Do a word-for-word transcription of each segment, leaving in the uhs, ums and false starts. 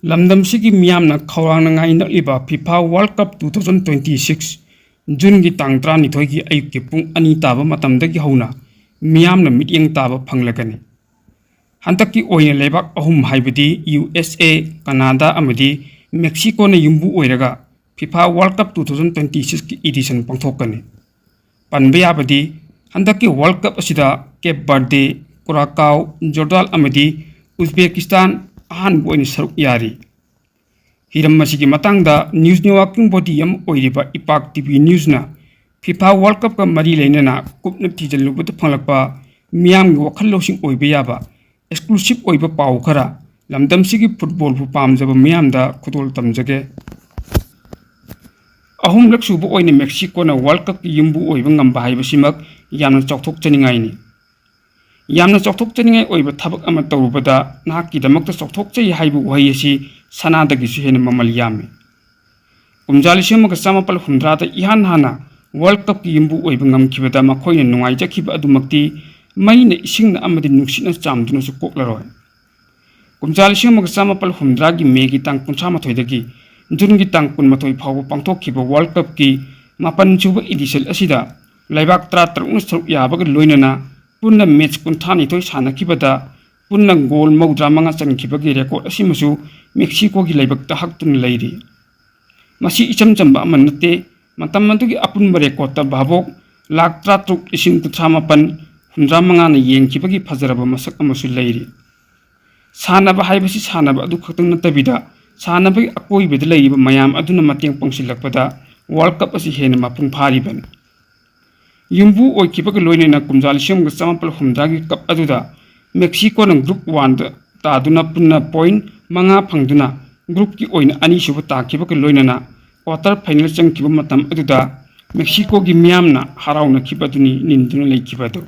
ꯂꯝꯗꯝꯁꯤꯒꯤ ꯃꯤꯌꯥꯝꯅ ꯈꯧꯔꯥꯡꯅ ꯉꯥꯏꯅꯔꯤꯕ FIFA World Cup two thousand twenty six Juneꯒꯤ ꯇꯥꯡ ꯇꯔꯥꯅꯤꯊꯣꯏꯒꯤ ꯑꯌꯨꯛꯀꯤ ꯄꯨꯡ ꯑꯅꯤ ꯇꯥꯕ ꯃꯇꯝꯗꯒꯤ ꯍꯧꯅ ꯃꯤꯌꯥꯝꯅ ꯃꯤꯠꯌꯦꯡ ꯇꯥꯕ ꯐꯪꯂꯒꯅꯤ꯫ ꯍꯟꯗꯛꯀꯤ ꯑꯣꯏꯅ ꯂꯩꯕꯥꯛ ꯑꯍꯨꯝ, ꯍꯥꯏꯕꯗꯤ U S A, Canada ꯑꯃꯗꯤ Mexicoꯅ ꯌꯨꯝꯕꯨ ꯑꯣꯏꯔꯒ FIFA World Cup two thousand twenty sixꯀꯤ edition ꯄꯥꯡꯊꯣꯛꯀꯅꯤ꯫ ꯄꯟꯕ ꯌꯥꯕꯗꯤ, ꯍꯟꯗꯛꯀꯤ World Cup ꯑꯁꯤꯗ Cape Verde, Curacao, Jordan ꯑꯃꯗꯤ Uzbekistan ꯑꯍꯥꯟꯕ ꯑꯣꯏꯅ ꯁꯔꯨꯛ ꯌꯥꯔꯤ꯫ ꯍꯤꯔꯝ ꯑꯁꯤꯒꯤ ꯃꯇꯥꯡꯗ news networking body ꯑꯃ ꯑꯣꯏꯔꯤꯕ ꯏꯄꯥꯛ T V Newsꯅ FIFA World Cupꯀ ꯃꯔꯤ ꯂꯩꯅꯅ ꯀꯨꯞꯅ ꯊꯤꯖꯤꯜꯂꯨꯕꯗ ꯐꯪꯂꯛꯄ ꯃꯤꯌꯥꯝꯒꯤ ꯋꯥꯈꯜ ꯂꯧꯁꯤꯡ ꯑꯣꯏꯕ ꯌꯥꯕ exclusive ꯑꯣꯏꯕ ꯄꯥꯎ ꯈꯔ ꯂꯝꯗꯝꯁꯤꯒꯤ footballꯕꯨ ꯄꯥꯝꯖꯕ ꯃꯤꯌꯥꯝꯗ ꯈꯨꯗꯣꯜ ꯇꯝꯖꯒꯦ꯫ ꯑꯍꯨꯝꯂꯛ ꯁꯨꯕ ꯑꯣꯏꯅ Mexicoꯅ World Cupꯀꯤ ꯌꯨꯝꯕꯨ ꯑꯣꯏꯕ ꯉꯝꯕ ꯍꯥꯏꯕꯁꯤꯃꯛ ꯌꯥꯝꯅ ꯆꯥꯎꯊꯣꯛꯆꯅꯤꯡꯉꯥꯏꯅꯤ꯫ ꯌꯥꯝꯅ ꯆꯥꯎꯊꯣꯛꯆꯅꯤꯡꯉꯥꯏ ꯑꯣꯏꯕ ꯊꯕꯛ ꯑꯃ ꯇꯧꯔꯨꯕꯗ ꯅꯍꯥꯛꯀꯤꯗꯃꯛꯇ ꯆꯥꯎꯊꯣꯛꯆꯩ ꯍꯥꯏꯕ ꯋꯥꯍꯩ ꯑꯁꯤ ꯁꯅꯥꯗꯒꯤꯁꯨ ꯍꯦꯟꯅ ꯃꯃꯜ ꯌꯥꯝꯃꯤ꯫ ꯀꯨꯝꯖꯥ ꯂꯤꯁꯤꯡ ꯑꯃꯒ ꯆꯥꯃꯥꯄꯜ ꯍꯨꯝꯗ꯭ꯔꯥꯗ ꯏꯍꯥꯟ ꯍꯥꯟꯅ World Cupꯀꯤ ꯌꯨꯝꯕꯨ ꯑꯣꯏꯕ ꯉꯝꯈꯤꯕꯗ ꯃꯈꯣꯏꯅ ꯅꯨꯡꯉꯥꯏꯖꯈꯤꯕ ꯑꯗꯨꯃꯛꯇꯤ ꯃꯩꯅ, ꯏꯁꯤꯡꯅ ꯑꯃꯗꯤ ꯅꯨꯡꯁꯤꯠꯅ ꯆꯥꯝꯗꯨꯅꯁꯨ ꯀꯣꯛꯂꯔꯣꯏ꯫ ꯀꯨꯝꯖꯥ ꯂꯤꯁꯤꯡ ꯑꯃꯒ ꯆꯥꯃꯥꯄꯜ ꯍꯨꯝꯗ꯭ꯔꯥꯒꯤ Mayꯒꯤ ꯇꯥꯡ ꯀꯨꯟꯊ꯭ꯔꯥ ꯃꯥꯊꯣꯏꯗꯒꯤ Juneꯒꯤ ꯇꯥꯡ ꯀꯨꯟꯃꯥꯊꯣꯏ ꯐꯥꯎꯕ ꯄꯥꯡꯊꯣꯛꯈꯤꯕ World Cupꯀꯤ ꯃꯥꯄꯟ ꯁꯨꯕ edition ꯑꯁꯤꯗ ꯂꯩꯕꯥꯛ ꯇꯔꯥꯇꯔꯨꯛꯅ ꯁꯔꯨꯛ ꯌꯥꯕꯒ ꯂꯣꯏꯅꯅ ꯄꯨꯟꯅ match ꯀꯨꯟꯊ꯭ꯔꯥꯅꯤꯊꯣꯏ ꯁꯥꯟꯅꯈꯤꯕꯗ ꯄꯨꯟꯅ goal ꯃꯧꯗ꯭ꯔꯥꯃꯉꯥ ꯆꯟꯈꯤꯕꯒꯤ record ꯑꯁꯤꯃꯁꯨ Mexicoꯒꯤ ꯂꯥꯏꯕꯛꯇ ꯍꯛꯇꯨꯅ ꯂꯩꯔꯤ꯫ ꯃꯁꯤ ꯏꯆꯝ ꯆꯝꯕ ꯑꯃ ꯅꯠꯇꯦ꯫ ꯃꯇꯝ ꯑꯗꯨꯒꯤ ꯑꯄꯨꯟꯕ recordꯇ ꯚꯥꯕꯣꯛ ꯂꯥꯈ ꯇꯔꯥꯇꯔꯨꯛ ꯂꯤꯁꯤꯡ ꯀꯨꯟꯊ꯭ꯔꯥ ꯃꯥꯄꯟ ꯍꯨꯝꯗ꯭ꯔꯥ ꯃꯉꯥꯅ ꯌꯦꯡꯈꯤꯕꯒꯤ ꯐꯖꯔꯕ ꯃꯁꯛ ꯑꯃꯁꯨ ꯂꯩꯔꯤ꯫ ꯁꯥꯟꯅꯕ ꯍꯥꯏꯕꯁꯤ ꯁꯥꯟꯅꯕ ꯑꯗꯨ ꯈꯛꯇꯪ ꯅꯠꯇꯕꯤꯗ, ꯁꯥꯟꯅꯕꯒꯤ ꯑꯀꯣꯏꯕꯗ ꯂꯩꯔꯤꯕ ꯃꯌꯥꯝ ꯑꯗꯨꯅ ꯃꯇꯦꯡ ꯄꯥꯡꯁꯤꯜꯂꯛꯄꯗ World Cup ꯑꯁꯤ ꯍꯦꯟꯅ ꯃꯄꯨꯡ ꯐꯥꯔꯤꯕꯅꯤ꯫ ꯌꯨꯝꯕꯨ ꯑꯣꯏꯈꯤꯕꯒ ꯂꯣꯏꯅꯅ ꯀꯨꯝꯖꯥ ꯂꯤꯁꯤꯡ ꯑꯃꯒ ꯆꯥꯃꯥꯄꯜ ꯍꯨꯝꯗ꯭ꯔꯥꯒꯤ cup ꯑꯗꯨꯗ Mexicoꯅ group oneꯗ ꯇꯥꯗꯨꯅ ꯄꯨꯟꯅ point ꯃꯉꯥ ꯐꯪꯗꯨꯅ groupꯀꯤ ꯑꯣꯏꯅ ꯑꯅꯤꯁꯨꯕ ꯇꯥꯈꯤꯕꯒ ꯂꯣꯏꯅꯅ quarter final ꯆꯪꯈꯤꯕ ꯃꯇꯝ ꯑꯗꯨꯗ Mexicoꯒꯤ ꯃꯤꯌꯥꯝꯅ ꯍꯔꯥꯎꯅꯈꯤꯕ ꯑꯗꯨꯅꯤ ꯅꯤꯟꯗꯨꯅ ꯂꯩꯈꯤꯕ ꯑꯗꯨ꯫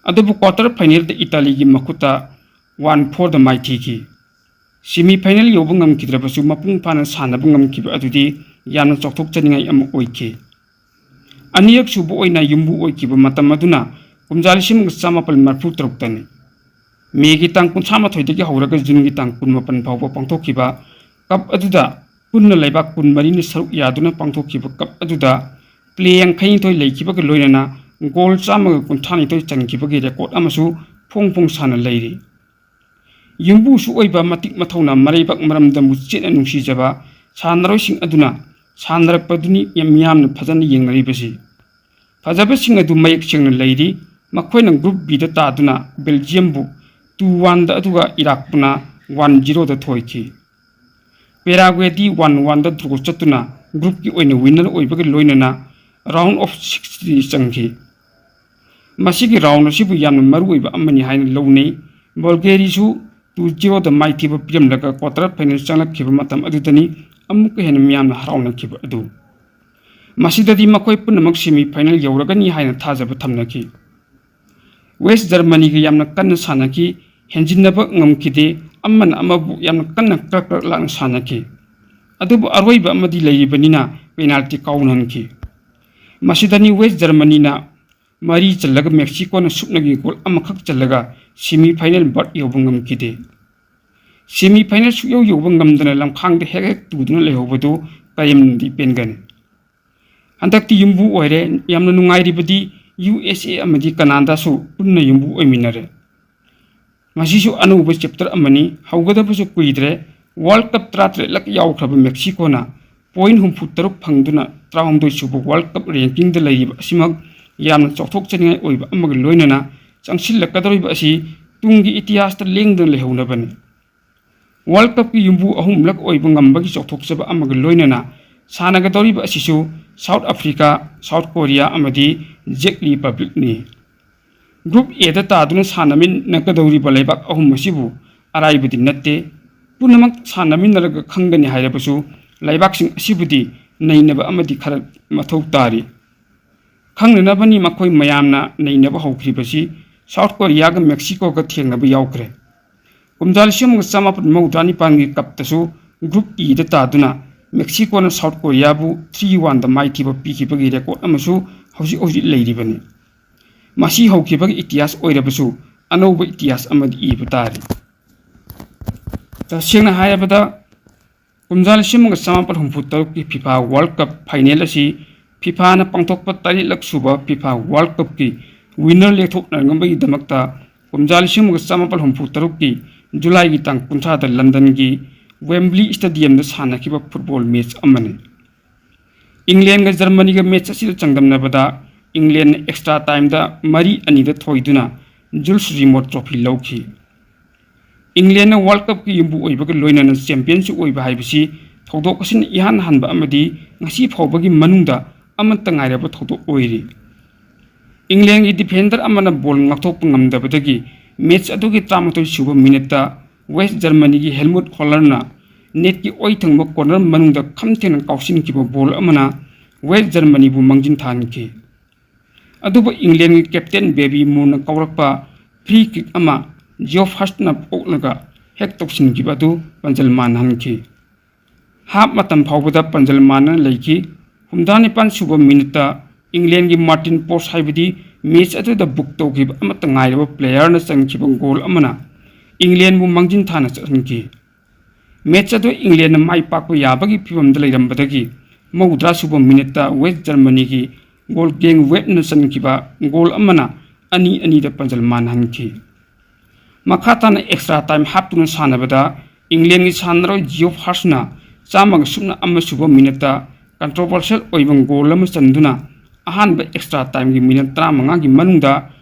ꯑꯗꯨꯕꯨ quarter finalꯗ Italyꯒꯤ ꯃꯈꯨꯠꯇ one fourꯗ ꯃꯥꯏꯊꯤꯈꯤ꯫ Semi final ꯌꯧꯕ ꯉꯝꯈꯤꯗ꯭ꯔꯕꯁꯨ ꯃꯄꯨꯡ ꯐꯥꯅ ꯁꯥꯟꯅꯕ ꯉꯝꯈꯤꯕ ꯑꯗꯨꯗꯤ ꯌꯥꯝꯅ ꯆꯥꯎꯊꯣꯛꯆꯅꯤꯡꯉꯥꯏ ꯑꯃ ꯑꯣꯏꯈꯤ꯫ ꯑꯅꯤꯔꯛ ꯁꯨꯕ ꯑꯣꯏꯅ ꯌꯨꯝꯕꯨ ꯑꯣꯏꯈꯤꯕ ꯃꯇꯝ ꯑꯗꯨꯅ ꯀꯨꯝꯖꯥ ꯂꯤꯁꯤꯡ ꯑꯃꯒ ꯆꯥꯃꯥꯄꯜ ꯃꯔꯤꯐꯨ ꯇꯔꯨꯛꯇꯅꯤ꯫ ꯃꯦꯒꯤ ꯇꯥꯡ ꯀꯨꯟꯊ꯭ꯔꯥ ꯃꯥꯊꯣꯏꯗꯒꯤ ꯍꯧꯔꯒ ꯖꯨꯟꯒꯤ ꯇꯥꯡ ꯀꯨꯟꯃꯥꯄꯟ ꯐꯥꯎꯕ ꯄꯥꯡꯊꯣꯛꯈꯤꯕ ꯀꯞ ꯑꯗꯨꯗ ꯄꯨꯟꯅ ꯂꯩꯕꯥꯛ ꯀꯨꯟꯃꯔꯤꯅ ꯁꯔꯨꯛ ꯌꯥꯗꯨꯅ ꯄꯥꯡꯊꯣꯛꯈꯤꯕ ꯀꯞ ꯑꯗꯨꯗ ꯄ꯭ꯂꯦ ꯌꯥꯡꯈꯩꯅꯤꯊꯣꯏ ꯂꯩꯈꯤꯕꯒ ꯂꯣꯏꯅꯅ ꯒꯣꯜ ꯆꯥꯝꯃꯒ ꯀꯨꯟꯊ꯭ꯔꯥꯅꯤꯊꯣꯏ ꯆꯟꯈꯤꯕꯒꯤ ꯔꯦꯀꯣꯔꯗ ꯑꯃꯁꯨ ꯐꯣꯡ ꯐꯣꯡ ꯁꯥꯅ ꯂꯩꯔꯤ꯫ ꯌꯨꯝꯕꯨꯁꯨ ꯑꯣꯏꯕ ꯃꯇꯤꯛ ꯃꯊꯧꯅꯥ ꯃꯔꯩꯕꯥꯛ ꯃꯔꯝꯗꯝꯕꯨ ꯆꯦꯠꯅ ꯅꯨꯡꯁꯤꯖꯕ ꯁꯥꯟꯅꯔꯣꯏꯁꯤꯡ ꯑꯗꯨꯅ ꯁꯥꯟꯅꯔꯛꯄꯗꯨꯅꯤ ꯃꯤꯌꯥꯝꯅ ꯐꯖꯅ ꯌꯦꯡꯅꯔꯤꯕꯁꯤ꯫ ꯐꯖꯕꯁꯤꯡ ꯑꯗꯨ ꯃꯌꯦꯛ ꯁꯦꯡꯅ ꯂꯩꯔꯤ꯫ ꯃꯈꯣꯏꯅ ꯒ꯭ꯔꯨꯞ ꯕꯤꯗ ꯇꯥꯗꯨꯅ ꯕꯦꯜꯖꯤꯌꯝꯕꯨ ꯇꯨ ꯋꯥꯟꯗ ꯑꯗꯨꯒ ꯏꯔꯥꯛꯄꯨꯅ ꯋꯥꯟ ꯖꯤꯔꯣꯗ ꯊꯣꯏꯈꯤ꯫ ꯄꯦꯔꯥꯒ꯭ꯋꯦꯗꯤ ꯋꯥꯟ ꯋꯥꯟꯗ ꯗ꯭ꯔꯣ ꯆꯠꯇꯨꯅ ꯒ꯭ꯔꯨꯞꯀꯤ ꯑꯣꯏꯅ ꯋꯤꯟꯅꯔ ꯑꯣꯏꯕꯒ ꯂꯣꯏꯅꯅ ꯔꯥꯎꯟ ꯑꯣꯐ ꯁꯤꯛꯁꯇꯤꯟ ꯆꯪꯈꯤ꯫ ꯃꯁꯤꯒꯤ ꯔꯥꯎꯟ ꯑꯁꯤꯕꯨ ꯌꯥꯝꯅ ꯃꯔꯨꯑꯣꯏꯕ ꯑꯃꯅꯤ ꯍꯥꯏꯅ ꯂꯧꯅꯩ꯫ ꯕꯜꯒꯦꯔꯤꯁꯨ ꯇꯨ ꯖꯤꯔꯣꯗ ꯃꯥꯏꯊꯤꯕ ꯄꯤꯔꯝꯂꯒ ꯀ꯭ꯋꯥꯇꯔ ꯐꯥꯏꯅꯦꯜ ꯆꯪꯂꯛꯈꯤꯕ ꯃꯇꯝ ꯑꯗꯨꯗꯅꯤ ꯑꯃꯨꯛꯀ ꯍꯦꯟꯅ ꯃꯤꯌꯥꯝꯅ ꯍꯔꯥꯎꯅꯈꯤꯕ ꯑꯗꯨ꯫ ꯃꯁꯤꯗꯗꯤ ꯃꯈꯣꯏ ꯄꯨꯝꯅꯃꯛ ꯁꯦꯃꯤ ꯐꯥꯏꯅꯦꯜ ꯌꯧꯔꯒꯅꯤ ꯍꯥꯏꯅ ꯊꯥꯖꯕ ꯊꯝꯅꯈꯤ꯫ ꯋꯦꯁ ꯖꯔꯃꯅꯤꯒ ꯌꯥꯝꯅ ꯀꯟꯅ ꯁꯥꯟꯅꯈꯤ, ꯍꯦꯟꯖꯤꯟꯅꯕ ꯉꯝꯈꯤꯗꯦ, ꯑꯃꯅ ꯑꯃꯕꯨ ꯌꯥꯝꯅ ꯀꯟꯅ ꯀ꯭ꯔꯛ ꯀ꯭ꯔꯛ ꯂꯥꯛꯅ ꯁꯥꯟꯅꯈꯤ꯫ ꯑꯗꯨꯕꯨ ꯑꯔꯣꯏꯕ ꯑꯃꯗꯤ ꯂꯩꯔꯤꯕꯅꯤꯅ ꯄꯦꯅꯥꯜꯇꯤ ꯀꯥꯎꯅꯍꯟꯈꯤ꯫ ꯃꯁꯤꯗꯅꯤ ꯋꯦꯁ ꯖꯔꯃꯅꯤꯅ ꯃꯔꯤ ꯆꯜꯂꯒ ꯃꯦꯛꯁꯤꯀꯣꯅ ꯁꯨꯞꯅꯒꯤ ꯒꯣꯜ ꯑꯃꯈꯛ ꯆꯜꯂꯒ ꯁꯦꯃꯤ ꯐꯥꯏꯅꯦꯜ ꯕꯔꯠ ꯌꯧꯕ ꯉꯝꯈꯤꯗꯦ꯫ ꯁꯦꯃꯤ ꯐꯥꯏꯅꯦꯜ ꯁꯨꯛꯌꯧ ꯌꯧꯕ ꯉꯝꯗꯅ ꯂꯝꯈꯥꯡꯗ ꯍꯦꯛ ꯍꯦꯛ ꯇꯨꯗꯨꯅ ꯂꯩꯍꯧꯕꯗꯨ ꯀꯔꯦꯝꯅꯗꯤ ꯄꯦꯟꯒꯅꯤ꯫ ꯍꯟꯗꯛꯇꯤ ꯌꯨꯝꯕꯨ ꯑꯣꯏꯔꯦ꯫ ꯌꯥꯝꯅ ꯅꯨꯡꯉꯥꯏꯔꯤꯕꯗꯤ ꯌꯨ ꯑꯦꯁ ꯑꯦ ꯑꯃꯗꯤ ꯀꯅꯥꯗꯥꯁꯨ ꯄꯨꯟꯅ ꯌꯨꯝꯕꯨ ꯑꯣꯏꯃꯤꯟꯅꯔꯦ꯫ ꯃꯁꯤꯁꯨ ꯑꯅꯧꯕ ꯆꯦꯞꯇꯔ ꯑꯃꯅꯤ꯫ ꯍꯧꯒꯗꯕꯁꯨ ꯀꯨꯏꯗ꯭ꯔꯦ꯫ ꯋꯥꯔꯜ ꯀꯞ ꯇꯔꯥꯇꯔꯦꯠꯂꯛ ꯌꯥꯎꯈ꯭ꯔꯕ ꯃꯦꯛꯁꯤꯀꯣꯅ ꯄꯣꯏꯟ ꯍꯨꯝꯐꯨꯇꯔꯨꯛ ꯐꯪꯗꯨꯅ ꯇꯔꯥꯍꯨꯝꯗꯣꯏ ꯁꯨꯕ ꯋꯥꯔꯜ ꯀꯞ ꯔꯦꯡꯀꯤꯡꯗ ꯂꯩꯔꯤꯕ ꯑꯁꯤꯃꯛ ꯌꯥꯝꯅ ꯆꯥꯎꯊꯣꯛꯆꯅꯤꯡꯉꯥꯏ ꯑꯣꯏꯕ ꯑꯃꯒ ꯂꯣꯏꯅꯅ ꯆꯪꯁꯤꯜꯂꯛꯀꯗꯧꯔꯤꯕ ꯑꯁꯤ ꯇꯨꯡꯒꯤ ꯏꯇꯤꯍꯥꯁꯇ ꯂꯦꯡꯗꯅ ꯂꯩꯍꯧꯅꯕꯅꯤ꯫ ꯋꯥꯔꯜ ꯀꯞꯀꯤ ꯌꯨꯝꯕꯨ ꯑꯍꯨꯝꯂꯛ ꯑꯣꯏꯕ ꯉꯝꯕꯒꯤ ꯆꯥꯎꯊꯣꯛꯆꯕ ꯑꯃꯒ ꯂꯣꯏꯅꯅ ꯁꯥꯟꯅꯒꯗꯧꯔꯤꯕ ꯑꯁꯤꯁꯨ ꯁꯥꯎꯠ ꯑꯐ꯭ꯔꯤꯀꯥ, ꯁꯥꯎꯠ ꯀꯣꯔꯤꯌꯥ ꯑꯃꯗꯤ ꯖꯦꯛ ꯔꯤꯄꯕ꯭ꯂꯤꯛꯅꯤ꯫ ꯒ꯭ꯔꯨꯞ ꯑꯦꯗ ꯇꯥꯗꯨꯅ ꯁꯥꯟꯅꯃꯤꯟꯅꯀꯗꯧꯔꯤꯕ ꯂꯩꯕꯥꯛ ꯑꯍꯨꯝ ꯑꯁꯤꯕꯨ ꯑꯔꯥꯏꯕꯗꯤ ꯅꯠꯇꯦ꯫ ꯄꯨꯝꯅꯃꯛ ꯁꯥꯟꯅꯃꯤꯟꯅꯔꯒ ꯈꯪꯒꯅꯤ ꯍꯥꯏꯔꯕꯁꯨ ꯂꯩꯕꯥꯛꯁꯤꯡ ꯑꯁꯤꯕꯨꯗꯤ ꯅꯩꯅꯕ ꯑꯃꯗꯤ ꯈꯔ ꯃꯊꯧ ꯇꯥꯔꯤ꯫ ꯈꯪꯅꯅꯕꯅꯤ ꯃꯈꯣꯏ ꯃꯌꯥꯝꯅ ꯅꯩꯅꯕ ꯍꯧꯈ꯭ꯔꯤꯕꯁꯤ꯫ ꯁꯥꯎꯠ ꯀꯣꯔꯤꯌꯥꯒ ꯃꯦꯛꯁꯤꯀꯣꯒ ꯊꯦꯡꯅꯕ ꯌꯥꯎꯈ꯭ꯔꯦ꯫ ꯀꯨꯝꯖꯥ ꯂꯤꯁꯤꯡ ꯑꯃꯒ ꯆꯃꯥꯄꯟ ꯃꯧꯗ꯭ꯔꯥ ꯅꯤꯄꯥꯟꯒꯤ ꯀꯞꯇꯁꯨ ꯒ꯭ꯔꯨꯞ ꯏꯗ ꯇꯥꯗꯨꯅ ꯃꯦꯛꯁꯤꯀꯣꯅ ꯁꯥꯎꯠ ꯀꯣꯔꯤꯌꯥꯕꯨ ꯊ꯭ꯔꯤ ꯋꯥꯟꯗ ꯃꯥꯏꯊꯤꯕ ꯄꯤꯈꯤꯕꯒꯤ ꯔꯦꯀꯣꯔꯗ ꯑꯃꯁꯨ ꯍꯧꯖꯤꯛ ꯍꯧꯖꯤꯛ ꯂꯩꯔꯤꯕꯅꯤ꯫ ꯃꯁꯤ ꯍꯧꯈꯤꯕꯒꯤ ꯏꯇꯤꯍꯥꯁ ꯑꯣꯏꯔꯕꯁꯨ ꯑꯅꯧꯕ ꯏꯇꯤꯍꯥꯁ ꯑꯃꯗꯤ ꯏꯕ ꯇꯥꯔꯤ꯫ ꯇꯁꯦꯡꯅ ꯍꯥꯏꯔꯕꯗ, ꯀꯨꯝꯖꯥ ꯂꯤꯁꯤꯡ ꯑꯃꯒ ꯆꯃꯥꯄꯜ ꯍꯨꯝꯐꯨ ꯇꯔꯨꯛꯀꯤ ꯐꯤꯐꯥ ꯋꯥꯔꯜ ꯀꯞ ꯐꯥꯏꯅꯦꯜ ꯑꯁꯤ ꯐꯤꯐꯥꯅ ꯄꯥꯡꯊꯣꯛꯄ ꯇꯔꯦꯠꯂꯛ ꯁꯨꯕ ꯐꯤꯐꯥ ꯋꯥꯔꯜ ꯀꯞꯀꯤ ꯋꯤꯟꯅꯔ ꯂꯦꯞꯊꯣꯛꯅꯅꯕꯒꯤꯗꯃꯛꯇ ꯀꯨꯝꯖꯥ ꯂꯤꯁꯤꯡ ꯑꯃꯒ ꯆꯃꯥꯄꯜ ꯍꯨꯝꯐꯨ ꯇꯔꯨꯛꯀꯤ ꯖꯨꯂꯥꯏꯒꯤ ꯇꯥꯡ ꯀꯨꯟꯊ꯭ꯔꯥꯗ ꯂꯟꯗꯟꯒꯤ ꯋꯦꯝꯕ꯭ꯂꯤ ꯁ꯭ꯇꯦꯗꯤꯌꯝꯗ ꯁꯥꯟꯅꯈꯤꯕ ꯐꯨꯠꯕꯣꯜ ꯃꯦꯆ ꯑꯃꯅꯤ꯫ ꯏꯪꯂꯦꯟꯒ ꯖꯔꯃꯅꯤꯒ ꯃꯦꯆ ꯑꯁꯤꯗ ꯆꯥꯡꯗꯝꯅꯕꯗ ꯏꯪꯂꯦꯟꯅ ꯑꯦꯛꯁꯇ꯭ꯔꯥ ꯇꯥꯏꯝꯗ ꯃꯔꯤ ꯑꯅꯤꯗ ꯊꯣꯏꯗꯨꯅ ꯖꯨꯜꯁ ꯔꯤꯃꯣꯠ ꯇ꯭ꯔꯣꯐꯤ ꯂꯧꯈꯤ꯫ ꯏꯪꯂꯦꯟꯅ ꯋꯥꯔꯜ ꯀꯞꯀꯤ ꯌꯨꯝꯕꯨ ꯑꯣꯏꯕꯒ ꯂꯣꯏꯅꯅ ꯆꯦꯝꯄꯤꯌꯟꯁꯨ ꯑꯣꯏꯕ ꯍꯥꯏꯕꯁꯤ ꯊꯧꯗꯣꯛ ꯑꯁꯤꯅ ꯏꯍꯥꯟ ꯍꯥꯟꯕ ꯑꯃꯗꯤ ꯉꯁꯤ ꯐꯥꯎꯕꯒꯤ ꯃꯅꯨꯡꯗ ꯑꯃꯠꯇ ꯉꯥꯏꯔꯕ ꯊꯧꯗꯣꯛ ꯑꯣꯏꯔꯤ꯫ ꯏꯪꯂꯦꯟꯒꯤ ꯗꯤꯐꯦꯟꯗꯔ ꯑꯃꯅ ꯕꯣꯜ ꯉꯥꯛꯊꯣꯛꯄ ꯉꯝꯗꯕꯗꯒꯤ ꯃꯦꯆ ꯑꯗꯨꯒꯤ ꯇꯔꯥꯃꯥꯊꯣꯏ ꯁꯨꯕ ꯃꯤꯅꯠꯇ ꯋꯦꯁ ꯖꯔꯃꯅꯤꯒꯤ ꯍꯦꯜꯃꯨꯠ ꯍꯣꯂꯔꯅ ꯅꯦꯠꯀꯤ ꯑꯣꯏ ꯊꯪꯕ ꯀꯣꯔꯅꯔ ꯃꯅꯨꯡꯗ ꯈꯝ ꯊꯦꯡꯅ ꯀꯥꯎꯁꯤꯟꯈꯤꯕ ꯕꯣꯜ ꯑꯃꯅ ꯋꯦꯁ ꯖꯔꯃꯅꯤꯕꯨ ꯃꯥꯡꯖꯤꯟ ꯊꯥꯍꯟꯈꯤ꯫ ꯑꯗꯨꯕꯨ ꯏꯪꯂꯦꯟꯒꯤ ꯀꯦꯞꯇꯦꯟ ꯕꯦꯕꯤ ꯃꯨꯔꯅ ꯀꯥꯎꯔꯛꯄ ꯐ꯭ꯔꯤ ꯀꯤꯛ ꯑꯃ ꯖꯤꯑꯣ ꯍꯥꯔꯠꯅ ꯑꯣꯛꯂꯒ ꯍꯦꯛ ꯇꯧꯁꯤꯟꯈꯤꯕ ꯑꯗꯨ ꯄꯥꯟꯖꯜ ꯃꯥꯟꯍꯟꯈꯤ꯫ ꯍꯥꯞ ꯃꯇꯝ ꯐꯥꯎꯕꯗ ꯄꯥꯟꯖꯜ ꯃꯥꯟꯅ ꯂꯩꯈꯤ꯫ ꯍꯨꯝꯗ꯭ꯔꯥ ꯅꯤꯄꯥꯟ ꯁꯨꯕ ꯃꯤꯅꯤꯠꯇ ꯏꯪꯂꯦꯟꯒꯤ ꯃꯥꯔꯇꯤꯟ ꯄꯣꯁ ꯍꯥꯏꯕꯗꯤ ꯃꯦꯆ ꯑꯗꯨꯗ ꯕꯨꯛ ꯇꯧꯈꯤꯕ ꯑꯃꯠꯇ ꯉꯥꯏꯔꯕ ꯄ꯭ꯂꯦꯌꯔꯅ ꯆꯟꯈꯤꯕ ꯒꯣꯜ ꯑꯃꯅ ꯏꯪꯂꯦꯟꯕꯨ ꯃꯥꯡꯖꯤꯟ ꯊꯥꯅ ꯆꯠꯍꯟꯈꯤ꯫ ꯃꯦꯆ ꯑꯗꯨ ꯏꯪꯂꯦꯟꯅ ꯃꯥꯏ ꯄꯥꯛꯄ ꯌꯥꯕꯒꯤ ꯐꯤꯚꯝꯗ ꯂꯩꯔꯝꯕꯗꯒꯤ ꯃꯧꯗ꯭ꯔꯥ ꯁꯨꯕ ꯃꯤꯅꯤꯠꯇ ꯋꯦꯁ ꯖꯔꯃꯅꯤꯒꯤ ꯒꯣꯜ ꯒꯦꯡ ꯋꯦꯠꯅ ꯆꯟꯈꯤꯕ ꯒꯣꯜ ꯑꯃꯅ ꯑꯅꯤ ꯑꯅꯤꯗ ꯄꯥꯟꯖꯜ ꯃꯥꯟꯍꯟꯈꯤ꯫ ꯃꯈꯥ ꯇꯥꯅ ꯑꯦꯛꯁꯇ꯭ꯔꯥ ꯇꯥꯏꯝ ꯍꯥꯞꯇꯨꯅ ꯁꯥꯟꯅꯕꯗ ꯏꯪꯂꯦꯟꯒꯤ ꯁꯥꯟꯅꯔꯣꯏ ꯖꯤꯑꯣ ꯍꯥꯔꯠꯁꯅ ꯆꯥꯝꯃꯒ ꯁꯨꯞꯅ ꯑꯃ ꯁꯨꯕ ꯃꯤꯅꯤꯠꯇ ꯀꯟꯇ꯭ꯔꯣꯚꯔꯁꯤꯌꯦꯜ ꯑꯣꯏꯕ ꯒꯣꯜ ꯑꯃ ꯆꯟꯗꯨꯅ ꯑꯍꯥꯟꯕ ꯑꯦꯛꯁꯇ꯭ꯔꯥ ꯇꯥꯏꯝꯒꯤ ꯃꯤꯅꯤꯠ ꯇꯔꯥꯃꯉꯥꯒꯤ ꯃꯅꯨꯡꯗ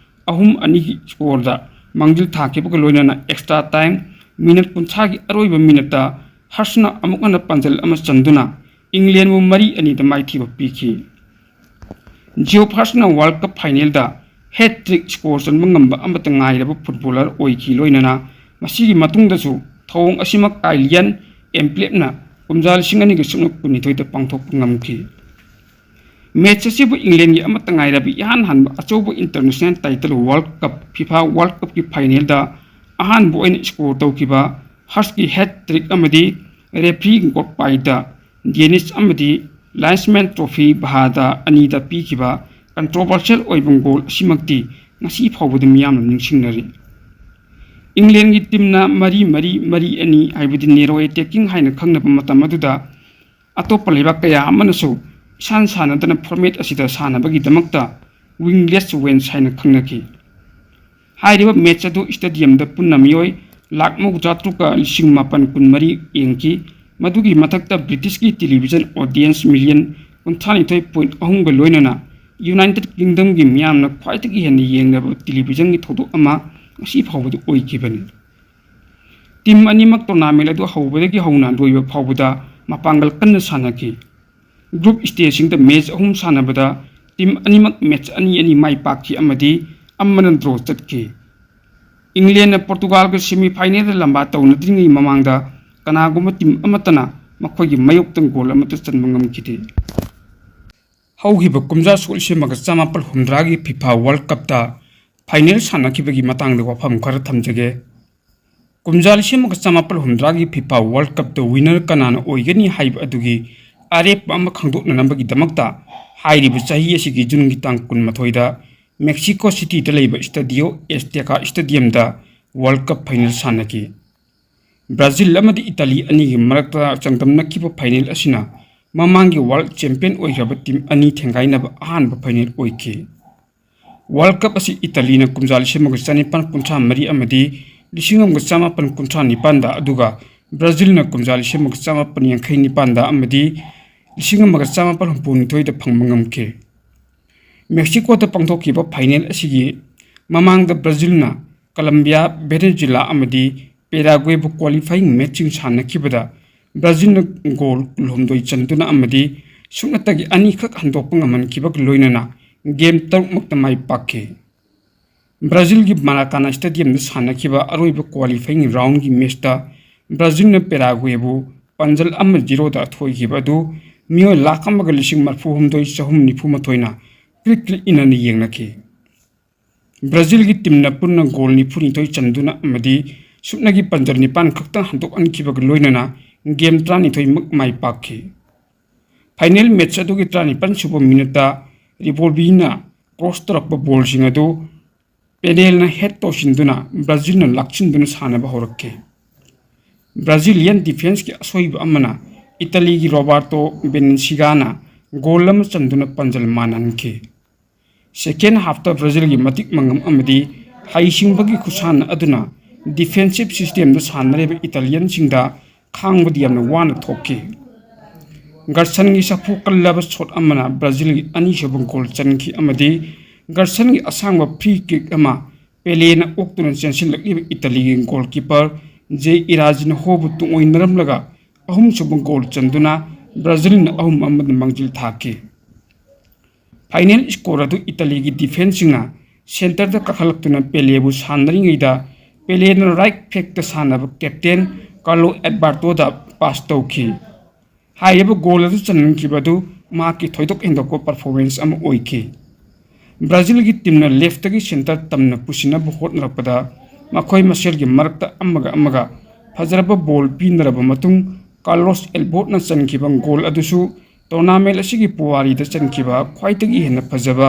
ꯑꯍꯨꯝ ꯑꯅꯤꯒꯤ ꯁ꯭ꯀꯣꯔꯗ ꯃꯥꯡꯖꯤꯜ ꯊꯥꯈꯤꯕꯒ ꯂꯣꯏꯅꯅ ꯑꯦꯛꯁꯇ꯭ꯔꯥ ꯇꯥꯏꯝ ꯃꯤꯅꯤꯠ ꯀꯨꯟꯊ꯭ꯔꯥꯒꯤ ꯑꯔꯣꯏꯕ ꯃꯤꯅꯤꯠꯇ ꯍꯥꯔꯠꯁꯅ ꯑꯃꯨꯛ ꯍꯟꯅ ꯄꯥꯟꯖꯜ ꯑꯃ ꯆꯟꯗꯨꯅ ꯏꯪꯂꯦꯟꯕꯨ ꯃꯔꯤ ꯑꯅꯤꯗ ꯃꯥꯏꯊꯤꯕ ꯄꯤꯈꯤ꯫ ꯖꯤꯑꯣ ꯍꯥꯔꯠꯁꯅ ꯋꯥꯔꯜ ꯀꯞ ꯐꯥꯏꯅꯦꯜꯗ ꯍꯦꯠ ꯇ꯭ꯔꯤꯛ ꯁ꯭ꯀꯣꯔ ꯆꯟꯕ ꯉꯝꯕ ꯑꯃꯠꯇ ꯉꯥꯏꯔꯕ ꯐꯨꯠꯕꯣꯂꯔ ꯑꯣꯏꯈꯤ꯫ ꯂꯣꯏꯅꯅ ꯃꯁꯤꯒꯤ ꯃꯇꯨꯡꯗꯁꯨ ꯊꯧꯑꯣꯡ ꯑꯁꯤꯃꯛ ꯀꯥꯏꯂꯤꯌꯟ ꯑꯦꯝꯄ꯭ꯂꯦꯞꯅ ꯀꯨꯝꯖꯥ ꯂꯤꯁꯤꯡ ꯑꯅꯤꯒ ꯁꯨꯞꯅ ꯀꯨꯟꯅꯤꯊꯣꯏꯗ ꯄꯥꯡꯊꯣꯛꯄ ꯉꯝꯈꯤ꯫ ꯃꯦꯆ ꯑꯁꯤꯕꯨ ꯏꯪꯂꯦꯟꯒꯤ ꯑꯃꯠꯇ ꯉꯥꯏꯔꯕ ꯏꯍꯥꯟ ꯍꯥꯟꯕ ꯑꯆꯧꯕ international title world cup FIFA world ꯀꯞꯀꯤ ꯐꯥꯏꯅꯦꯜꯗ ꯑꯍꯥꯟꯕ ꯑꯣꯏꯅ ꯁ꯭ꯀꯣꯔ ꯇꯧꯈꯤꯕ ꯍꯥꯔꯠꯁꯀꯤ ꯍꯦꯠ ꯇ꯭ꯔꯤꯛ ꯑꯃꯗꯤ ꯔꯦꯐ꯭ꯔꯤ ꯒꯣꯠꯄꯥꯏꯗ ꯗꯦꯅꯤꯁ ꯑꯃꯗꯤ ꯂꯥꯏꯟꯁꯃꯦꯟ ꯇ꯭ꯔꯣꯐꯤ ꯚꯥꯗ ꯑꯅꯤꯗ ꯄꯤꯈꯤꯕ ꯀꯟꯇ꯭ꯔꯣꯚꯔꯁꯤꯌꯦꯜ ꯑꯣꯏꯕ ꯒꯣꯜ ꯑꯁꯤꯃꯛꯇꯤ ꯉꯁꯤ ꯐꯥꯎꯕꯗ ꯃꯤꯌꯥꯝꯅ ꯅꯤꯡꯁꯤꯡꯅꯔꯤ꯫ ꯏꯪꯂꯦꯟꯒꯤ ꯇꯤꯝꯅ ꯃꯔꯤ ꯃꯔꯤ, ꯃꯔꯤ ꯑꯅꯤ, ꯍꯥꯏꯕꯗꯤ narrow attacking ꯍꯥꯏꯅ ꯈꯪꯅꯕ ꯃꯇꯝ ꯑꯗꯨꯗ ꯑꯇꯣꯞꯄ ꯂꯩꯕꯥꯛ ꯀꯌꯥ ꯑꯃꯅꯁꯨ ꯏꯁꯥꯟ ꯁꯥꯟꯅꯗꯅ format ꯑꯁꯤꯗ ꯁꯥꯟꯅꯕꯒꯤꯗꯃꯛꯇ wingless wings ꯍꯥꯏꯅ ꯈꯪꯅꯈꯤ꯫ ꯍꯥꯏꯔꯤꯕ match ꯑꯗꯨ stadiumꯗ ꯄꯨꯟꯅ ꯃꯤꯑꯣꯏ ꯂꯥꯈ ꯃꯧꯗ꯭ꯔꯥ ꯇꯔꯨꯛꯀ ꯂꯤꯁꯤꯡ ꯃꯥꯄꯟ ꯀꯨꯟꯃꯔꯤ ꯌꯦꯡꯈꯤ꯫ ꯃꯗꯨꯒꯤ ꯃꯊꯛꯇ Britishꯀꯤ television audience million ꯀꯨꯟꯊ꯭ꯔꯥꯅꯤꯊꯣꯏ point ꯑꯍꯨꯝꯒ ꯂꯣꯏꯅꯅ United Kingdomꯒꯤ ꯃꯤꯌꯥꯝꯅ ꯈ꯭ꯋꯥꯏꯗꯒꯤ ꯍꯦꯟꯅ ꯌꯦꯡꯅꯕ televisionꯒꯤ ꯊꯧꯗꯣꯛ ꯑꯃ ꯉꯁꯤ ꯐꯥꯎꯕꯗ ꯑꯣꯏꯈꯤꯕꯅꯤ꯫ Team ꯑꯅꯤꯃꯛ tournament ꯑꯗꯨ ꯍꯧꯕꯗꯒꯤ ꯍꯧꯅ ꯂꯣꯏꯕ ꯐꯥꯎꯕꯗ ꯃꯄꯥꯡꯒꯜ ꯀꯟꯅ ꯁꯥꯟꯅꯈꯤ꯫ Group stageꯁꯤꯡꯗ match ꯑꯍꯨꯝ ꯁꯥꯟꯅꯕꯗ team ꯑꯅꯤꯃꯛ match ꯑꯅꯤ ꯑꯅꯤ ꯃꯥꯏ ꯄꯥꯛꯈꯤ ꯑꯃꯗꯤ ꯑꯃꯅ draw ꯆꯠꯈꯤ꯫ ꯏꯪꯂꯦꯟꯅ ꯄꯣꯔꯇꯨꯒꯥꯜꯒ semifinalꯗ ꯂꯝꯕꯥ ꯇꯧꯅꯗ꯭ꯔꯤꯉꯩ ꯃꯃꯥꯡꯗ ꯀꯅꯥꯒꯨꯝꯕ team ꯑꯃꯠꯇꯅ ꯃꯈꯣꯏꯒꯤ ꯃꯥꯌꯣꯛꯇ goal ꯑꯃꯠꯇ ꯆꯟꯕ ꯉꯝꯈꯤꯗꯦ꯫ ꯍꯧꯈꯤꯕ ꯀꯨꯝꯖꯥ ꯁꯣꯛ ꯂꯤꯁꯤꯡ ꯑꯃꯒ ꯆꯃꯥꯄꯜ ꯍꯨꯝꯗ꯭ꯔꯥꯒꯤ FIFA World Cupꯇ final ꯁꯥꯟꯅꯈꯤꯕꯒꯤ ꯃꯇꯥꯡꯗ ꯋꯥꯐꯝ ꯈꯔ ꯊꯝꯖꯒꯦ꯫ ꯀꯨꯝꯖꯥ ꯂꯤꯁꯤꯡ ꯑꯃꯒ ꯆꯃꯥꯄꯜ ꯍꯨꯝꯗ꯭ꯔꯥꯒꯤ FIFA World Cupꯇ winner ꯀꯅꯥꯅ ꯑꯣꯏꯒꯅꯤ ꯍꯥꯏꯕ ꯑꯗꯨꯒꯤ ꯑꯔꯦꯞꯄ ꯑꯃ ꯈꯪꯗꯣꯛꯅꯅꯕꯒꯤꯗꯃꯛꯇ ꯍꯥꯏꯔꯤꯕ ꯆꯍꯤ ꯑꯁꯤꯒꯤ Juneꯒꯤ ꯇꯥꯡ ꯀꯨꯟꯃꯥꯊꯣꯏꯗ Mexico Cityꯗ ꯂꯩꯕ Estadio Azteca Stadiumꯗ World Cup final ꯁꯥꯟꯅꯈꯤ꯫ Brazil ꯑꯃꯗꯤ Italy ꯑꯅꯤꯒꯤ ꯃꯔꯛꯇ ꯆꯥꯡꯗꯝꯅꯈꯤꯕ final ꯑꯁꯤꯅ ꯃꯃꯥꯡꯒꯤ world champion ꯑꯣꯏꯈ꯭ꯔꯕ team ꯑꯅꯤ ꯊꯦꯡꯒꯥꯏꯅꯕ ꯑꯍꯥꯟꯕ final ꯑꯣꯏꯈꯤ꯫ World Cup ꯑꯁꯤ Italyꯅ ꯀꯨꯝꯖꯥ ꯂꯤꯁꯤꯡ ꯑꯃꯒ ꯆꯅꯤꯄꯥꯟ ꯀꯨꯟꯊ꯭ꯔꯥ ꯃꯔꯤ ꯑꯃꯗꯤ ꯂꯤꯁꯤꯡ ꯑꯃꯒ ꯆꯃꯥꯄꯟ ꯀꯨꯟꯊ꯭ꯔꯥ ꯅꯤꯄꯥꯟꯗ, ꯑꯗꯨꯒ Brazilꯅ ꯀꯨꯝꯖꯥ ꯂꯤꯁꯤꯡ ꯑꯃꯒ ꯆꯃꯥꯄꯟ ꯌꯥꯡꯈꯩ ꯅꯤꯄꯥꯟꯗ ꯑꯃꯗꯤ ꯂꯤꯁꯤꯡ ꯑꯃꯒ ꯆꯃꯥꯄꯟ ꯍꯨꯝꯐꯨ ꯅꯤꯊꯣꯏꯗ ꯐꯪꯕ ꯉꯝꯈꯤ꯫ Mexicoꯗ ꯄꯥꯡꯊꯣꯛꯈꯤꯕ final ꯑꯁꯤꯒꯤ ꯃꯃꯥꯡꯗ Brazilꯅ Colombia, Venezuela ꯑꯃꯗꯤ Paraguayꯕꯨ qualifying matchꯁꯤꯡ ꯁꯥꯟꯅꯈꯤꯕꯗ Brazilꯅ goal ꯀꯨꯟꯍꯨꯝꯗꯣꯏ ꯆꯟꯗꯨꯅ ꯑꯃꯗꯤ ꯁꯨꯞꯅꯇꯒꯤ ꯑꯅꯤꯈꯛ ꯍꯟꯗꯣꯛꯄ ꯉꯝꯍꯟꯈꯤꯕꯒ ꯂꯣꯏꯅꯅ game ꯇꯔꯨꯛꯃꯛꯇ ꯃꯥꯏ ꯄꯥꯛꯈꯤ꯫ Brazilꯒꯤ Maracanã Stadiumꯗ ꯁꯥꯟꯅꯈꯤꯕ ꯑꯔꯣꯏꯕ qualifying roundꯒꯤ matchꯇ Brazilꯅ Paraguayꯕꯨ ꯄꯥꯟꯖꯜ ꯑꯃ zeroꯗ ꯊꯣꯏꯈꯤꯕ ꯑꯗꯨ ꯃꯤꯑꯣꯏ ꯂꯥꯈ ꯑꯃꯒ ꯂꯤꯁꯤꯡ ꯃꯔꯤꯐꯨ ꯍꯨꯝꯗꯣꯏ ꯆꯍꯨꯝ ꯅꯤꯐꯨ ꯃꯥꯊꯣꯏꯅ ꯀ꯭ꯔꯤꯛ ꯀ꯭ꯔꯤꯛ ꯏꯟꯅꯅ ꯌꯦꯡꯅꯈꯤ꯫ Brazilꯒꯤ teamꯅ ꯄꯨꯟꯅ goal ꯅꯤꯐꯨ ꯅꯤꯊꯣꯏ ꯆꯟꯗꯨꯅ ꯑꯃꯗꯤ ꯁꯨꯞꯅꯒꯤ ꯄꯥꯟꯖꯜ ꯅꯤꯄꯥꯟ ꯈꯛꯇꯪ ꯍꯟꯗꯣꯛꯍꯟꯈꯤꯕꯒ ꯂꯣꯏꯅꯅ game ꯇꯔꯥꯅꯤꯊꯣꯏꯃꯛ ꯃꯥꯏ ꯄꯥꯛꯈꯤ꯫ Final match ꯑꯗꯨꯒꯤ ꯇꯔꯥꯅꯤꯄꯥꯟ ꯁꯨꯕ minuteꯇ Rivaldoꯅ cross ꯇꯧꯔꯛꯄ ballꯁꯤꯡ ꯑꯗꯨ ꯄꯦꯂꯦꯅ head ꯇꯧꯁꯤꯟꯗꯨꯅ ꯕ꯭ꯔꯥꯖꯤꯜꯅ ꯂꯥꯛꯁꯤꯟꯗꯨꯅ ꯁꯥꯟꯅꯕ ꯍꯧꯔꯛꯈꯤ꯫ ꯕ꯭ꯔꯥꯖꯤꯂꯤꯌꯟ defenceꯀꯤ ꯑꯁꯣꯏꯕ ꯑꯃꯅ ꯏꯇꯥꯂꯤꯒꯤ ꯔꯣꯕꯥꯔꯇꯣ ꯕꯦꯅꯦꯟꯁꯤꯒꯥꯅ goal ꯑꯃ ꯆꯟꯗꯨꯅ ꯄꯥꯟꯖꯜ ꯃꯥꯟꯍꯟꯈꯤ꯫ Second halfꯇ ꯕ꯭ꯔꯥꯖꯤꯜꯒꯤ ꯃꯇꯤꯛ ꯃꯪꯉꯝ ꯑꯃꯗꯤ ꯍꯩꯁꯤꯡꯕꯒꯤ ꯈꯨꯠꯁꯥꯟꯅ ꯑꯗꯨꯅ defensive systemꯗ ꯁꯥꯟꯅꯔꯤꯕ ꯏꯇꯥꯂꯤꯌꯟꯁꯤꯡꯗ ꯈꯥꯡꯕꯗꯤ ꯌꯥꯝꯅ ꯋꯥꯅ ꯊꯣꯛꯈꯤ꯫ ꯒꯔꯁꯟꯒꯤ ꯁꯥꯐꯨ ꯀꯜꯂꯕ shot ꯑꯃꯅ ꯕ꯭ꯔꯥꯖꯤꯜꯒꯤ ꯑꯅꯤꯁꯨꯕ goal ꯆꯟꯈꯤ ꯑꯃꯗꯤ ꯒꯔꯁꯟꯒꯤ ꯑꯁꯥꯡꯕ free kick ꯑꯃ ꯄꯦꯂꯦꯅ ꯑꯣꯛꯇꯨꯅ ꯆꯦꯟꯁꯤꯜꯂꯛꯂꯤꯕ ꯏꯇꯥꯂꯤꯒꯤ goalkeeper ꯖꯦ ꯏꯔꯥꯖꯤꯅꯍꯣꯕꯨ ꯇꯨꯡꯑꯣꯏꯅꯔꯝꯂꯒ ꯑꯍꯨꯝꯁꯨꯕ goal ꯆꯟꯗꯨꯅ ꯕ꯭ꯔꯥꯖꯤꯜꯅ ꯑꯍꯨꯝ ꯑꯃꯗ ꯃꯥꯡꯖꯤꯜ ꯊꯥꯈꯤ꯫ Final score ꯑꯗꯨ ꯏꯇꯥꯂꯤꯒꯤ defenceꯁꯤꯡꯅ centreꯗ ꯀꯥꯈꯠꯂꯛꯇꯨꯅ ꯄꯦꯂꯦꯕꯨ ꯁꯥꯟꯅꯔꯤꯉꯩꯗ ꯄꯦꯂꯦꯅ right flangꯇ ꯁꯥꯟꯅꯕ captain ꯀꯥꯔꯂꯣ ꯑꯦꯗꯕꯥꯔꯇꯣꯗ pass ꯇꯧꯈꯤ꯫ ꯍꯥꯏꯔꯤꯕ goal ꯑꯗꯨ ꯆꯟꯍꯟꯈꯤꯕ ꯑꯗꯨ ꯃꯍꯥꯛꯀꯤ ꯊꯣꯏꯗꯣꯛ ꯍꯦꯟꯗꯣꯛꯄ performance ꯑꯃ ꯑꯣꯏꯈꯤ꯫ ꯕ꯭ꯔꯥꯖꯤꯜꯒꯤ teamꯅ leftꯇꯒꯤ centre ꯇꯝꯅ ꯄꯨꯁꯤꯟꯅꯕ ꯍꯣꯠꯅꯔꯛꯄꯗ ꯃꯈꯣꯏ ꯃꯁꯦꯜꯒꯤ ꯃꯔꯛꯇ ꯑꯃꯒ ꯑꯃꯒ ꯐꯖꯔꯕ ball ꯄꯤꯅꯔꯕ ꯃꯇꯨꯡ ꯀꯥꯔꯂꯣꯁ ꯑꯦꯜꯕꯣꯠꯅ ꯆꯟꯈꯤꯕ goal ꯑꯗꯨꯁꯨ tournament ꯑꯁꯤꯒꯤ ꯄꯨꯋꯥꯔꯤꯗ ꯆꯟꯈꯤꯕ ꯈ꯭ꯋꯥꯏꯗꯒꯤ ꯍꯦꯟꯅ ꯐꯖꯕ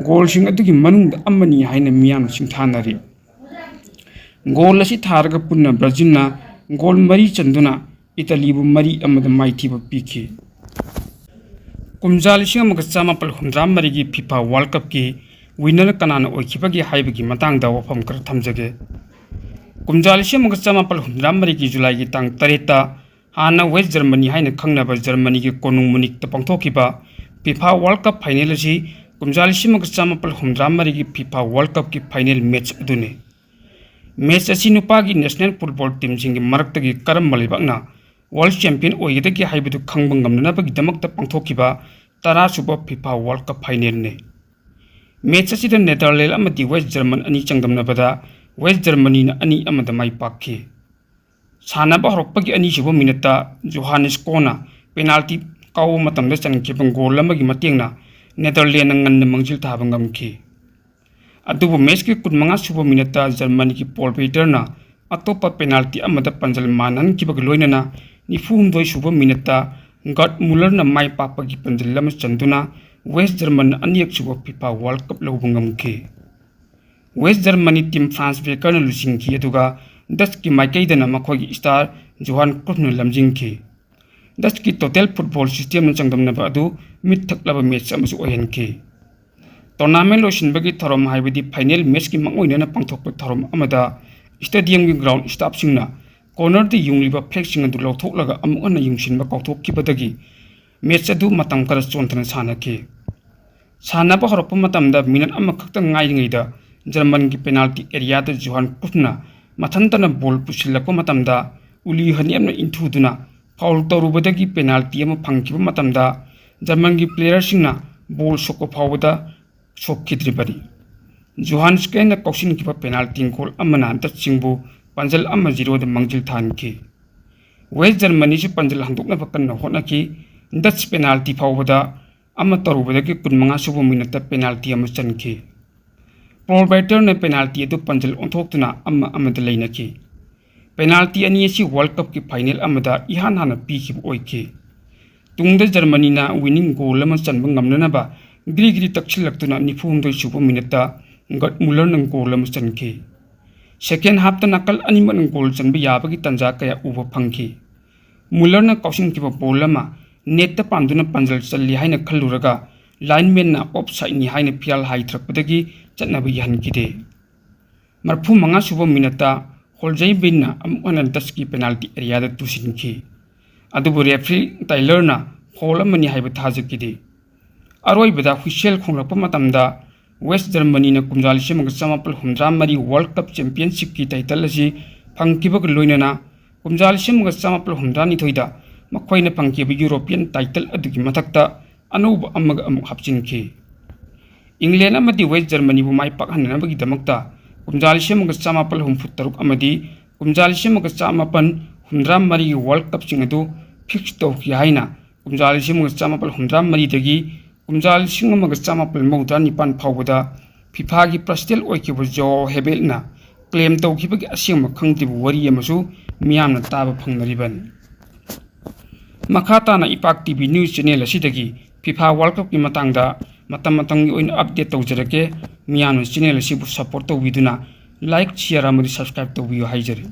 goalꯁꯤꯡ ꯑꯗꯨꯒꯤ ꯃꯅꯨꯡꯗ ꯑꯃꯅꯤ ꯍꯥꯏꯅ ꯃꯤꯌꯥꯝꯅ ꯁꯤꯡꯊꯥꯅꯔꯤ꯫ Goal ꯑꯁꯤ ꯊꯥꯔꯒ ꯄꯨꯟꯅ ꯕ꯭ꯔꯥꯖꯤꯜꯅ goal ꯃꯔꯤ ꯆꯟꯗꯨꯅ ꯏꯇꯥꯂꯤꯕꯨ ꯃꯔꯤ ꯑꯃꯗ ꯃꯥꯏꯊꯤꯕ ꯄꯤꯈꯤ꯫ ꯀꯨꯝꯖꯥ ꯂꯤꯁꯤꯡ ꯑꯃꯒ ꯆꯃꯥꯄꯜ ꯍꯨꯝꯗ꯭ꯔꯥ ꯃꯔꯤꯒꯤ FIFA World Cupꯀꯤ winner ꯀꯅꯥꯅ ꯑꯣꯏꯈꯤꯕꯒꯦ ꯍꯥꯏꯕꯒꯤ ꯃꯇꯥꯡꯗ ꯋꯥꯐꯝ ꯈꯔ ꯊꯝꯖꯒꯦ꯫ ꯀꯨꯝꯖꯥ ꯂꯤꯁꯤꯡ ꯑꯃꯒ ꯆꯃꯥꯄꯜ ꯍꯨꯝꯗ꯭ꯔꯥ ꯃꯔꯤꯒꯤ Julyꯒꯤ ꯇꯥꯡ ꯇꯔꯦꯠꯇ ꯍꯥꯟꯅ West Germany ꯍꯥꯏꯅ ꯈꯪꯅꯕ Germanyꯒꯤ ꯀꯣꯅꯨꯡ Munichꯇ ꯄꯥꯡꯊꯣꯛꯈꯤꯕ FIFA World Cup final ꯑꯁꯤ ꯀꯨꯝꯖꯥ ꯂꯤꯁꯤꯡ ꯑꯃꯒ ꯆꯃꯥꯄꯜ ꯍꯨꯝꯗ꯭ꯔꯥ ꯃꯔꯤꯒꯤ FIFA World Cupꯀꯤ final match ꯑꯗꯨꯅꯤ꯫ Match ꯑꯁꯤ ꯅꯨꯄꯥꯒꯤ national football teamꯁꯤꯡꯒꯤ ꯃꯔꯛꯇꯒꯤ ꯀꯔꯝꯕ ꯂꯩꯕꯥꯛꯅ world champion ꯑꯣꯏꯒꯗꯒꯦ ꯍꯥꯏꯕꯗꯨ ꯈꯪꯕ ꯉꯝꯅꯅꯕꯒꯤꯗꯃꯛꯇ ꯄꯥꯡꯊꯣꯛꯈꯤꯕ ꯇꯔꯥꯁꯨꯕ FIFA World Cup finalꯅꯤ꯫ Match ꯑꯁꯤꯗ Netherlands ꯑꯃꯗꯤ West German ꯑꯅꯤ ꯆꯥꯡꯗꯝꯅꯕꯗ West Germanyꯅ ꯑꯅꯤ ꯑꯃꯗ ꯃꯥꯏ ꯄꯥꯛꯈꯤ꯫ ꯁꯥꯟꯅꯕ ꯍꯧꯔꯛꯄꯒꯤ ꯑꯅꯤꯁꯨꯕ minuteꯇ ꯖꯣꯍꯥꯅꯦꯁ ꯀꯣꯅ penalty ꯀꯥꯎꯕ ꯃꯇꯝꯗ ꯆꯟꯈꯤꯕ goal ꯑꯃꯒꯤ ꯃꯇꯦꯡꯅ Netherlandsꯅ ꯉꯟꯅ ꯃꯥꯡꯖꯤꯜ ꯊꯥꯕ ꯉꯝꯈꯤ꯫ ꯑꯗꯨꯕꯨ matchꯀꯤ ꯀꯨꯟꯃꯉꯥ ꯁꯨꯕ minuteꯇ Germanyꯒꯤ Paul Pederꯅ ꯑꯇꯣꯞꯄ penalty ꯑꯃꯗ ꯄꯥꯟꯖꯜ ꯃꯥꯟꯍꯟꯈꯤꯕꯒ ꯂꯣꯏꯅꯅ ꯅꯤꯐꯨ ꯍꯨꯝꯗꯣꯏ ꯁꯨꯕ minuteꯇ Gerd Müllerꯅ ꯃꯥꯏ ꯄꯥꯛꯄꯒꯤ ꯄꯥꯟꯖꯜ ꯑꯃ ꯆꯟꯗꯨꯅ West Germanꯅ ꯑꯅꯤꯔꯛ ꯁꯨꯕ FIFA World Cup ꯂꯧꯕ ꯉꯝꯈꯤ꯫ West Germany team Franz Beckerꯅ ꯂꯨꯆꯤꯡꯈꯤ, ꯑꯗꯨꯒ Dutchꯀꯤ ꯃꯥꯏꯀꯩꯗꯅ ꯃꯈꯣꯏꯒꯤ star Johann Cruyffꯅ ꯂꯝꯖꯤꯡꯈꯤ꯫ Dutchꯀꯤ total football systemꯅ ꯆꯥꯡꯗꯝꯅꯕ ꯑꯗꯨ ꯃꯤꯠ ꯊꯛꯂꯕ match ꯑꯃꯁꯨ ꯑꯣꯏꯍꯟꯈꯤ꯫ Tournament ꯂꯣꯏꯁꯤꯟꯕꯒꯤ ꯊꯧꯔꯝ, ꯍꯥꯏꯕꯗꯤ final matchꯀꯤ ꯃꯥꯡꯑꯣꯏꯅꯅ ꯄꯥꯡꯊꯣꯛꯄ ꯊꯧꯔꯝ ꯑꯃꯗ stadiumꯒꯤ ground staffꯁꯤꯡꯅ cornerꯗ ꯌꯨꯡꯂꯤꯕ flagꯁꯤꯡ ꯑꯗꯨ ꯂꯧꯊꯣꯛꯂꯒ ꯑꯃꯨꯛ ꯍꯟꯅ ꯌꯨꯡꯁꯤꯟꯕ ꯀꯥꯎꯊꯣꯛꯈꯤꯕꯗꯒꯤ match ꯑꯗꯨ ꯃꯇꯝ ꯈꯔ ꯆꯣꯟꯊꯅ ꯁꯥꯟꯅꯈꯤ꯫ ꯁꯥꯟꯅꯕ ꯍꯧꯔꯛꯄ ꯃꯇꯝꯗ minute ꯑꯃꯈꯛꯇ ꯉꯥꯏꯔꯤꯉꯩꯗ Germanꯒꯤ penalty areaꯗ Johann Cruyffꯅ ꯃꯊꯟꯇꯅ ball ꯄꯨꯁꯤꯜꯂꯛꯄ ꯃꯇꯝꯗ Uli Hünebꯅ ꯏꯟꯊꯨꯗꯨꯅ foul ꯇꯧꯔꯨꯕꯗꯒꯤ penalty ꯑꯃ ꯐꯪꯈꯤꯕ ꯃꯇꯝꯗ Germanꯒꯤ playerꯁꯤꯡꯅ ball ꯁꯣꯛꯄ ꯐꯥꯎꯕꯗ ꯁꯣꯛꯈꯤꯗ꯭ꯔꯤꯕꯅꯤ꯫ Johann Scheideꯅ ꯀꯥꯎꯁꯤꯟꯈꯤꯕ penalty goal ꯑꯃꯅ Dutchꯁꯤꯡꯕꯨ ꯄꯥꯟꯖꯜ ꯑꯃ zeroꯗ ꯃꯥꯡꯖꯤꯜ ꯊꯥꯍꯟꯈꯤ꯫ West Germanyꯁꯨ ꯄꯥꯟꯖꯜ ꯍꯟꯗꯣꯛꯅꯕ ꯀꯟꯅ ꯍꯣꯠꯅꯈꯤ꯫ Dutch penalty ꯐꯥꯎꯕꯗ ꯑꯃ ꯇꯧꯔꯨꯕꯗꯒꯤ ꯀꯨꯟꯃꯉꯥ ꯁꯨꯕ minuteꯇ penalty ꯑꯃ ꯆꯟꯈꯤ꯫ Proletarꯅ penalty ꯑꯗꯨ ꯄꯥꯟꯖꯜ ꯑꯣꯟꯊꯣꯛꯇꯨꯅ ꯑꯃ ꯑꯃꯗ ꯂꯩꯅꯈꯤ꯫ Penalty ꯑꯅꯤ ꯑꯁꯤ World Cupꯀꯤ final ꯑꯃꯗ ꯏꯍꯥꯟ ꯍꯥꯟꯅ ꯄꯤꯈꯤꯕ ꯑꯣꯏꯈꯤ꯫ ꯇꯨꯡꯗ Germanyꯅ winning goal ꯑꯃ ꯆꯟꯕ ꯉꯝꯅꯅꯕ ꯒ꯭ꯔꯤ ꯒ꯭ꯔꯤ ꯇꯛꯁꯤꯜꯂꯛꯇꯨꯅ ꯅꯤꯐꯨ ꯍꯨꯝꯗꯣꯏ ꯁꯨꯕ minuteꯇ Gerd Müllerꯅ goal ꯑꯃ ꯆꯟꯈꯤ꯫ Second halfꯇ ꯅꯥꯀꯜ ꯑꯅꯤꯃꯛꯅ goal ꯆꯟꯕ ꯌꯥꯕꯒꯤ ꯇꯥꯟꯖꯥ ꯀꯌꯥ ꯎꯕ ꯐꯪꯈꯤ꯫ Müllerꯅ ꯀꯥꯎꯁꯤꯟꯈꯤꯕ ball ꯑꯃ netꯇ ꯄꯥꯟꯗꯨꯅ ꯄꯥꯟꯖꯜ ꯆꯜꯂꯤ ꯍꯥꯏꯅ ꯈꯜꯂꯨꯔꯒ linemanꯅ offsideꯅꯤ ꯍꯥꯏꯅ ꯐꯤꯔꯥꯜ ꯍꯥꯏꯊꯔꯛꯄꯗꯒꯤ ꯆꯠꯅꯕ ꯌꯥꯍꯟꯈꯤꯗꯦ꯫ ꯃꯔꯤꯐꯨ ꯃꯉꯥ ꯁꯨꯕ minuteꯇ Holzhey Beinꯅ ꯑꯃꯨꯛ ꯍꯟꯅ Dutchꯀꯤ penalty areaꯗ ꯇꯨꯁꯤꯟꯈꯤ꯫ ꯑꯗꯨꯕꯨ referee Tylerꯅ foul ꯑꯃꯅꯤ ꯍꯥꯏꯕ ꯊꯥꯖꯈꯤꯗꯦ꯫ ꯑꯔꯣꯏꯕꯗ whistle ꯈꯣꯡꯂꯛꯄ ꯃꯇꯝꯗ West Germanyꯅ ꯀꯨꯝꯖꯥ ꯂꯤꯁꯤꯡ ꯑꯃꯒ ꯆꯃꯥꯄꯜ ꯍꯨꯝꯗ꯭ꯔꯥ ꯃꯔꯤ World Cup Championshipꯀꯤ title ꯑꯁꯤ ꯐꯪꯈꯤꯕꯒ ꯂꯣꯏꯅꯅ ꯀꯨꯝꯖꯥ ꯂꯤꯁꯤꯡ ꯑꯃꯒ ꯆꯃꯥꯄꯜ ꯍꯨꯝꯗ꯭ꯔꯥ ꯅꯤꯊꯣꯏꯗ ꯃꯈꯣꯏꯅ ꯐꯪꯈꯤꯕ European title ꯑꯗꯨꯒꯤ ꯃꯊꯛꯇ ꯑꯅꯧꯕ ꯑꯃꯒ ꯑꯃꯨꯛ ꯍꯥꯞꯆꯤꯟꯈꯤ꯫ England ꯑꯃꯗꯤ West Germanyꯕꯨ ꯃꯥꯏ ꯄꯥꯛꯍꯟꯅꯅꯕꯒꯤꯗꯃꯛꯇ ꯀꯨꯝꯖꯥ ꯂꯤꯁꯤꯡ ꯑꯃꯒ ꯆꯃꯥꯄꯜ ꯍꯨꯝꯐꯨ ꯇꯔꯨꯛ ꯑꯃꯗꯤ ꯀꯨꯝꯖꯥ ꯂꯤꯁꯤꯡ ꯑꯃꯒ ꯆꯃꯥꯄꯜ ꯍꯨꯝꯗ꯭ꯔꯥ ꯃꯔꯤꯒꯤ World Cupꯁꯤꯡ ꯑꯗꯨ fix ꯇꯧꯈꯤ ꯍꯥꯏꯅ ꯀꯨꯝꯖꯥ ꯂꯤꯁꯤꯡ ꯑꯃꯒ ꯆꯃꯥꯄꯜ ꯍꯨꯝꯗ꯭ꯔꯥ ꯃꯔꯤꯗꯒꯤ ꯀꯨꯝꯖꯥ ꯂꯤꯁꯤꯡ ꯑꯃꯒ ꯆꯃꯥꯄꯜ ꯃꯧꯗ꯭ꯔꯥ ꯅꯤꯄꯥꯟ ꯐꯥꯎꯕꯗ FIFAꯒꯤ president ꯑꯣꯏꯈꯤꯕ João Heybalꯅ claim ꯇꯧꯈꯤꯕꯒꯤ ꯑꯁꯦꯡꯕ ꯈꯪꯗ꯭ꯔꯤꯕ ꯋꯥꯔꯤ ꯑꯃꯁꯨ ꯃꯤꯌꯥꯝꯅ ꯇꯥꯕ ꯐꯪꯅꯔꯤꯕꯅꯤ꯫ ꯃꯈꯥ ꯇꯥꯅ ꯏꯄꯥꯛ TV news channel ꯑꯁꯤꯗꯒꯤ FIFA World Cupꯀꯤ ꯃꯇꯥꯡꯗ ꯃꯇꯝ ꯃꯇꯝꯒꯤ ꯑꯣꯏꯅ update ꯇꯧꯖꯔꯛꯀꯦ꯫ ꯃꯤꯌꯥꯝꯅ channel ꯑꯁꯤꯕꯨ support ꯇꯧꯕꯤꯗꯨꯅ like, share ꯑꯃꯗꯤ subscribe ꯇꯧꯕꯤꯌꯨ ꯍꯥꯏꯖꯔꯤ꯫